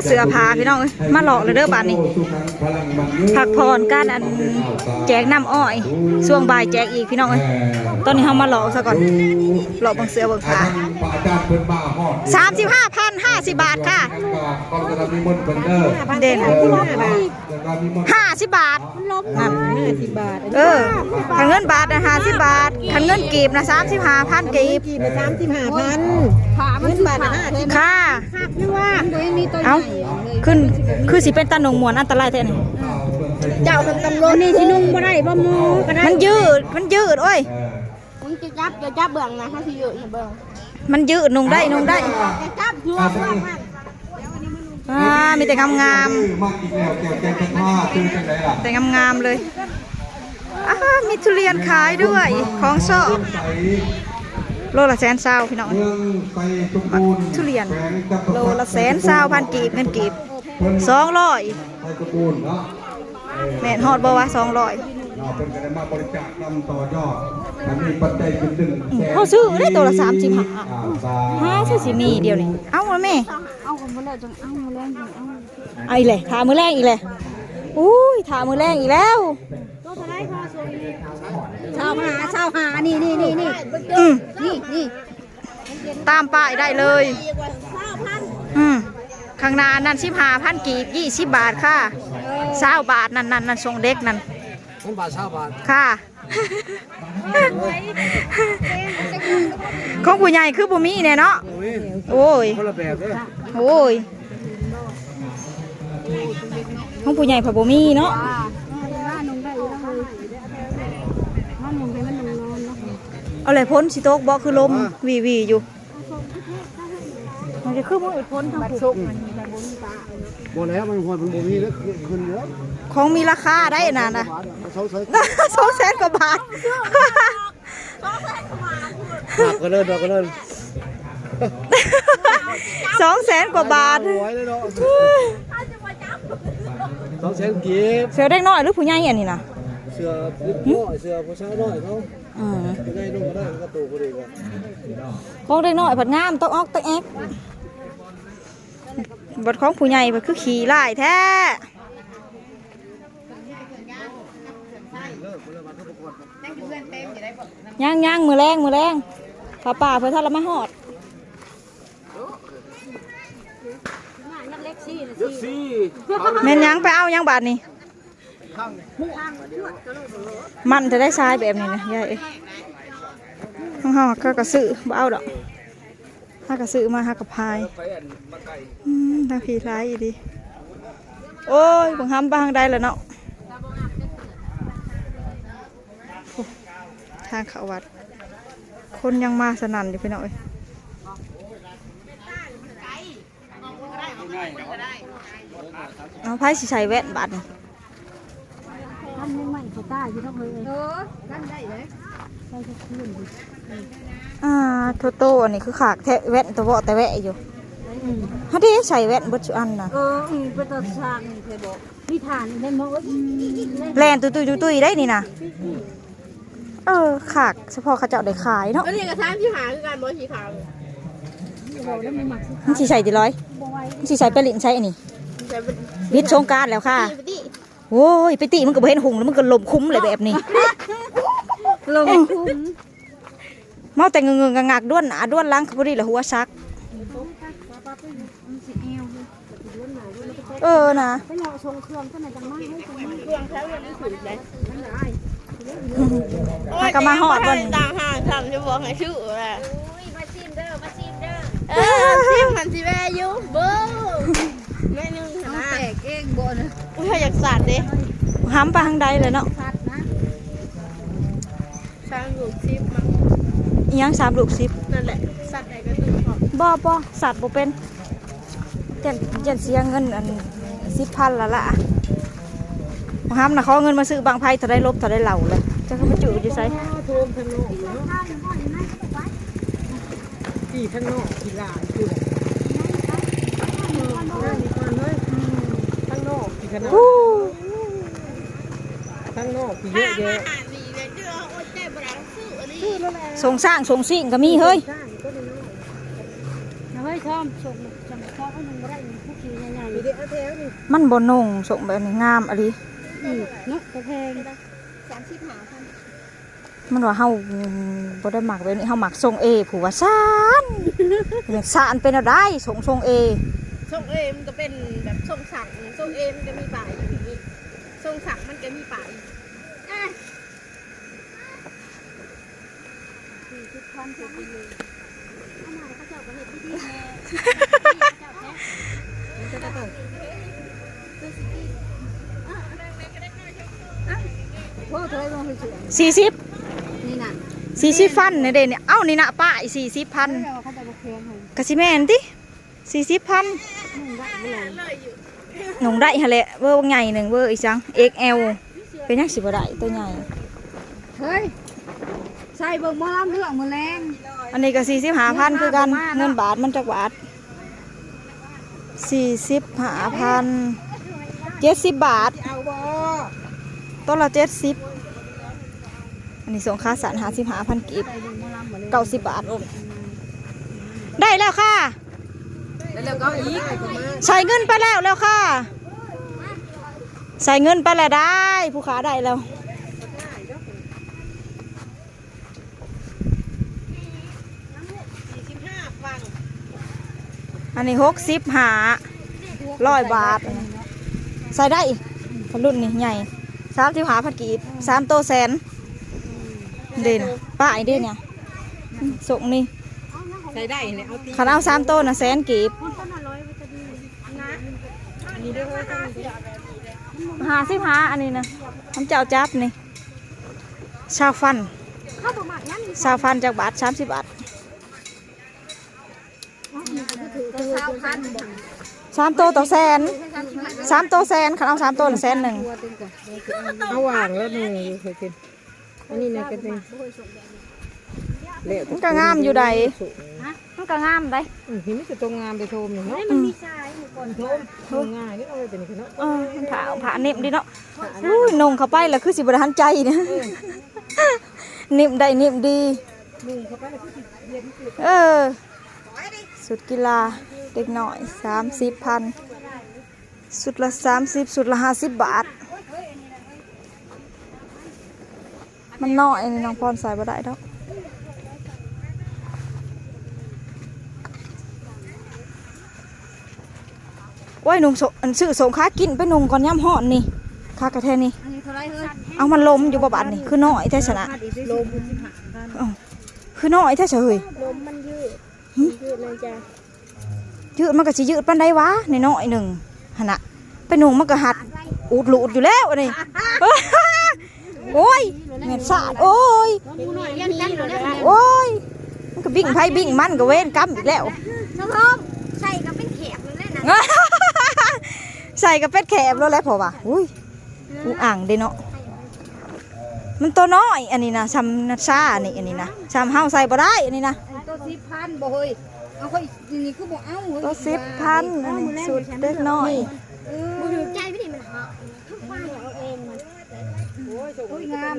ເສື້ອຜ້າພີ່ນ້ອງເອີຍ ມາເລາະແລ້ວເດີບາດນີ້ ພັກຜ່ອນກັນ ອັນ ແຈກນ້ຳອ້ອຍ ຊ່ວງບ່າຍແຈກອີກພີ່ນ້ອງເອີຍ. ຕອນນີ້ເຮົາມາເລາະຊະກ່ອນ ເລາະເບິ່ງເສື້ອເບິ່ງຜ້າ ສາມສິບຫ້າພັນ ຫ້າສິບບາດຄ່ະ ເດ້ນະ ຫ້າສິບບາດ ນັ້ນ ຫ້າສິບບາດ ເອີ ຄັນເງິນບາດນະ ຫ້າສິບບາດ ຄັນເງິນກີບນະ ສາມສິບຫ້າພັນກີບ ກີບນະ ສາມສິບຫ້າພັນ ເງິນບາດນະ ຫ້າສິບ ຄ່ະ ຄືວ່າ ເອົ້າ ຄື ຄືຊິເປັນຕາໜຸ່ງມ່ວນ ອັນຕະລາຍແທ້ນີ້ ເຈົ້າເປັນຕຳຫຼວດ ອັນນີ້ຊິນຸ່ງບໍ່ໄດ້ບໍ່ ໝໍກໍໄດ້ ມັນຍືດ ມັນຍືດ ໂອ້ຍ ມຶງຈະຈັບ ຈະຈັບເບື້ອງນະ ເຮົາຊິຍືດໃຫ້ເບິ່ງ ມັນຍືດ ນຸ່ງໄດ້ ນຸ່ງໄດ້ ຈະຈັບຫົວເບື້ອງນັ້ນ ອ່າ ມີແຕ່ງາມໆ ມາອີກແລ້ວ ແກ້ວແກ່ນຈັນທາ ຊື່ຈັ່ງໃດລະ ແຕ່ງາມໆເລີຍ. ອ່າ ມີທຸລຽນຂາຍດ້ວຍ ຂອງຊອບ ໂລລະແສນຊາວ ພີ່ນ້ອງ ເມືອງໄຊສົມບູນ ທຸລຽນ ແຂວງຈຳປາສັກ ໂລລະແສນຊາວພັນກີບ ເງິນກີບ ສອງຮ້ອຍ ໄຊສົມບູນເນາະ ແມ່ນຮອດບໍ່ວະ ສອງຮ້ອຍ ເນາະ ເພິ່ນກໍໄດ້ມາບໍລິຈາກນຳຕໍ່ຍອດ ອັນນີ້ປັດໄຈເປັນໜຶ່ງແສນ ເຮົາຊື້ໄດ້ໂຕລະສາມສິບຫ້າ ອ່າ ຫາຊິ ຊິມີດຽວນີ້ ເອົາລະແມ່ ເອົາກໍບໍ່ແລ້ວ ຈັ່ງເອົາ ມື້ແລງຈັ່ງເອົາ ເອົາອີກແຫຼະ ຖ້າມື້ແລງອີກແຫຼະ ອຸ້ຍ ຖ້າມື້ແລງອີກແລ້ວ ຊາວຫ້າ ຊາວຫ້າ ນີ້ ນີ້ ນີ້ ນີ້ ອືມ ນີ້ ນີ້ ຕາມປ້າຍໄດ້ເລີຍ ອືມ ຂ້າງໜ້ານັ້ນ ສິບຫ້າພັນກີບ ຊາວບາດຄ່ະ ຊາວບາດ ນັ້ນ ນັ້ນ ນັ້ນ ສົ່ງເດັກນັ້ນ ມັນບາດ ຊາວບາດ ຄ່ະ ຂອງຜູ້ໃຫຍ່ຄືບໍ່ມີແດ່ເນາະ ໂອ້ຍ ຄົນລະແບບເດີ ໂອ້ຍ ຂອງຜູ້ໃຫຍ່ພັດບໍ່ມີເນາະ ເອົາແຫຼະ ຝົນຊິຕົກບໍ່ ຄືລົມ ອ່າ ວີໆຢູ່ ມັນຈະຄືມື້ອື່ນ ຝົນທັງພຸ້ນ ບໍ່ແລ້ວ ມັນຮອດ ມັນບໍ່ມີເດ້ ຂຶ້ນເດີ ຂອງມີລາຄາໄດ໋ອັນນັ້ນນະ ສອງແສນ ສອງແສນກວ່າບາດ ດອກກະເລີນ ດອກກະເລີນ ສອງແສນກວ່າບາດ ສອງແສນກີບ ເສື້ອເດັກນ້ອຍຫຼືຜູ້ໃຫຍ່ອັນນີ້ນະ ເສື້ອເດັກນ້ອຍ ເສື້ອຜູ້ສາວນ້ອຍເຂົາ ອືມ ຜູ້ໃຫຍ່ນຸ່ງກໍໄດ້ ມັນກໍໂຕພໍດີກວ່າ ຂອງເດັກນ້ອຍພັດງາມ ຕະອອກຕະແອກ ບັດຂອງຜູ້ໃຫຍ່ພັດຄືຂີ້ຮ້າຍແທ້. ຍັງໆ ມື້ແລງ ມື້ແລງ ຜ້າປ່າເພິ່ນທັນລະມາຮອດ ແມ່ນຫຍັງ ໄປເອົາຫຍັງບາດນີ້? ມັນຈະໄດ້ຊາຍແບບນີ້ນະ ຍາຍເອີຍ ຂອງເຮົາເຂົາກໍຊື້ ບໍ່ເອົາດອກ ເຮົາກໍຊື້ມາ ເຮົາກໍພາຍ ອືມ ທາງພີ້ຫຼາຍອີ່ຫຼີ ໂອ້ຍ ບັກຫຳໄປທາງໃດລະເນາະ ໂອ້ ທາງເຂົ້າວັດ ຄົນຍັງມາສະໜັ່ນຢູ່ ພີ່ນ້ອງເອີຍ. ເອົາ ໃຜຊິໃສ່ແວ່ນບາດນີ້? ອັນໃໝ່ໆ ເຂົາຕ້າຢູ່ເນາະເຮີ້ຍ ເອີ ກັນໄດ້ເລີຍ ໃສ່ທຸກຄືນຢູ່ ອ່າ ໂທໂຕ ອັນນີ້ຄືຄັກແທ້ ແວ່ນຕະເວາະຕະແວະຢູ່ ອືມ ເຮົາເດ້ໃສ່ແວ່ນເບິດຊຸອັນນະ ເອີ ອືມ ເປັນຕາຊ່າງແທ້ບໍ ມີຖານແມ່ນບໍ່ ເອີຍ ແລ່ນຕຸ້ຍໆ ໄດ້ນີ້ນະ ເອີ ຄັກ ສະເພາະເຂົາເຈົ້າໄດ້ຂາຍເນາະ ອັນນີ້ກໍສາມສິບຫ້າຄືກັນບໍ່ ສີຂາວ ມັນຊິໃສ່ຕິລອຍ ມັນຊິໃສ່ໄປຫຼິ້ນໃສອັນນີ້ ໃສ່ໄປ ວິດສົງການແລ້ວຄ່ະ ໂອ້ຍ ໄປຕິ ມັນກໍບໍ່ເຫັນຫຸ່ງແລ້ວ ມັນກໍລົມຄຸມເລີຍແບບນີ້ ລົມຄຸມ ເມົາແຕ່ເງີງໆ ງັກໆ ດວນໜ້າດວນຫຼັງ ກໍພໍດີລະຫົວສັກ ເອີນະ ໄປເລາະສົ່ງເຄື່ອງ ເຄື່ອງແຖວນີ້ມັນຖືກເດ້ ມັນຫຼາຍ ໂອ້ຍ ຫາກໍມາຮອດບ່ອນນີ້ ຕ່າງຫາກຊ້ຳ ຈະບອກໃຫ້ຊື້ແຫຼະ ໂອ້ຍ ມາຊີມເດີ ມາຊີມເດີ ເອີ ຊີມມັນຊິແວ່ຢູ່ ເບິ່ງ ໜ້ອຍໜຶ່ງຫັ້ນນະ ແຕກເອງບໍ່ນະ ໂອ້ຍ ຢາກສາດເດ້ ຫຳໄປທາງໃດແລ້ວເນາະ ສາມລູກສິບ ອີ່ຫຍັງ ສາມລູກສິບ ນັ້ນແຫຼະ ສາດໄດ້ກໍຖືກ ບໍ່ ບໍ່ ສາດບໍ່ເປັນ ຢ້ານ ຢ້ານເສຍເງິນອັນສິບພັນລະລະ ບັກຫຳນະ ຂໍເງິນມາຊື້ບັ້ງໄຟເທົ່າໃດ ລົບເທົ່າໃດເຫຼົ່າເລີຍ ຈັກເຂົາໄປຈື່ຢູ່ໃສ ທີ່ທາງນອກທີ່ຫຼາຍຢູ່ ທາງນອກທີ່ຂະໜາດ ທາງນອກທີ່ເຍອະແຍະ ສົ່ງຊ້າງສົ່ງຊິ້ງກໍມີເຮີ້ຍ ເຮີ້ຍ ຊອມ ສົ່ງ ສົ່ງ ຊອມ ມັນບໍ່ໄດ້ ມັນຜູ້ຂີ້ໃຫຍ່ ມັນບໍ່ນຸ່ງ ສົ້ງແບບນີ້ງາມອີ່ຫຼີ. ອືມ ເນາະ ກະແພງ ສາມສິບຫ້າພັນ. ມັນວ່າເຮົາ ອືມ ບໍ່ໄດ້ມັກແບບນີ້ ເຮົາມັກຊົງເອ ຜູ້ວ່າຊັ້ນ. ແມ່ນຊັ້ນເປັນແນວໃດ ຊົງ ຊົງເອ? ຊົງເອມັນກະເປັນແບບຊົງສັກ ຊົງເອມັນກະມີປ້າຍຢູ່ນີ້ ຊົງສັກມັນກະມີປ້າຍ. ສີ່ສິບພັນ ເຂົາເຈົ້າກະເຮັດດີໆແດ່ ເຂົາເຈົ້າແທ້ ໂອ້ ເທົ່າໃດບໍ່? ສີ່ສິບ ນີ້ນະ ສີ່ສິບພັນນີ້ເດ້ນີ້. ເອົ້າ ນີ້ນະ ປ້າຍສີ່ສິບພັນ ກະຊິແມ່ນຕິ. ສີ່ສິບພັນ ນຸ່ງໄດ້ຫັ້ນແຫຼະ ເວີບັກໃຫຍ່ໜຶ່ງ ເວີອີ່ຫຍັງ ເອັກແອລ ເປັນຫຍັງຊິບໍ່ໄດ້ ໂຕໃຫຍ່. ເຮີ້ຍ ໃສ່ເບິ່ງໝໍລຳເລື່ອງມື້ແລງ. ອັນນີ້ກະສີ່ສິບຫ້າພັນຄືກັນ ເງິນບາດມັນຈັກບາດ? ສີ່ສິບຫ້າພັນ ເຈັດສິບບາດ ໂຕລະເຈັດສິບ. ອັນນີ້ສົ່ງຄາສັ້ນ ຫ້າສິບຫ້າພັນກີບ ເກົ້າສິບບາດ. ໄດ້ແລ້ວຄ່າ ໄດ້ແລ້ວກະເອົາອີກ ໃສ່ເງິນໄປແລ້ວ ແລ້ວຄ່າ ໃສ່ເງິນໄປແລ້ວ ໄດ້ ຜູ້ຄ້າໄດ້ແລ້ວ. ອັນນີ້ຫົກສິບຫ້າ ຮ້ອຍບາດ ໃສ່ໄດ້. ຄັນລຸ້ນນີ້ໃຫຍ່ ສາມສິບຫ້າພັນກີບ ສາມໂຕແສນ. ເດ້ນະ ປ້າຍເດ້ນະ ອືມ ສົ້ງນີ້ ໃສ່ໄດ້ແຫຼະ ເອົາຕິ ຄັນເອົາສາມໂຕນະ ແສນກີບ. ອັນນີ້ເດີ ຫ້າສິບຫ້າ ອັນນີ້ນະ ນຳເຈົ້າຈັບນີ້ ຊາວພັນ ຊາວພັນຈັກບາດ? ສາມສິບບາດ. ສາມໂຕຕໍ່ແສນ ສາມໂຕແສນ ຄັນເອົາສາມໂຕນະແສນໜຶ່ງ. ເອົາຫວ່າງລະໜຶ່ງຢູ່ ຂ້ອຍກິນ ອັນນີ້ນະກະເຕັງ ແລ້ວ ມັນກະງາມຢູ່ໃດ໋ ມັນກະງາມໃດ໋. ອືມ ເຫັນມີແຕ່ໂຕງາມໄປໂທມນີ້ເນາະ ມັນມີຊາຍຢູ່ກ່ອນ ໂທມ ໂທມງ່າຍນີ້ ເອົາໄວ້ເປັນນີ້ເນາະ. ເອີ ມັນຜ້າ ຜ້າເນັບດີເນາະ. ອຸ້ຍ ນຸ່ງເຂົ້າໄປລະຄືຊິບໍ່ໄດ້ທັນໃຈນະ ເອີ ເນັບໄດ້ເນັບດີ ນຸ່ງເຂົ້າໄປລະຄືຊິເຢັນ. ເອີ ຊຸດກິລາເດັກນ້ອຍ ສາມສິບພັນ ຊຸດລະສາມສິບ ຊຸດລະຫ້າສິບບາດ. ມັນນ້ອຍ ອັນນີ້ນ້ອງພອນໃສ່ບໍ່ໄດ້ດອກ. ໂອ້ຍ ນຸ່ງ ອັນ ຊື້ສົ້ງຂາກິນໄປນຸ່ງກ່ອນຍາມຮ້ອນນີ້ ຄັກກະແທ້ນີ້. ອັນນີ້ເທົ່າໃດເຮີ້ຍ? ເອົາ ມັນລົມຢູ່ບໍ່ບາດນີ້ ຄືນ້ອຍແທ້ຊັ້ນນະ. ລົມ ເອົ້າ ຄືນ້ອຍແທ້ຊະເຮີ້ຍ. ລົມມັນຍືດ ຫຶ? ຍືດແມ່ນຈ້າ ຍືດມັນກະຊິຍືດປານໃດຫວາ ນ້ອຍໆໜຶ່ງຫັ້ນນະ ໄປນຸ່ງມັນກະຮັດ ອຸດລູດຢູ່ແລ້ວອັນນີ້. ໂອ້ຍ ແມ່ນສາດ ໂອ້ຍ ໂອ້ຍ ມັນກະບິ້ງໃຜບິ້ງມັນ ກະເວນກຳອີກແລ້ວ. ໃສ່ກະເປັນແຂບໂລດແຫຼະ ເພາະວ່າ ອຸ້ຍ ອຸອັ່ງເດ້ເນາະ. ມັນໂຕນ້ອຍອັນນີ້ນະ ຊ່ຳນັດຊານີ້ ອັນນີ້ນະ ຊ່ຳເຮົາໃສ່ບໍ່ໄດ້ອັນນີ້ນະ. ໂຕສິບພັນບໍ່ເຮີ້ຍ? ເອົາ ຂ້ອຍ ນີ້ຄືບໍ່ເອົາເຮີ້ຍ ໂຕສິບພັນ ອັນນີ້ຊຸດເດັກນ້ອຍ. ເອີ ບໍ່ຖືກໃຈໄປນີ້ມັນຫາ ເອົາເອງມັນ. ໂອ້ຍ ງາມ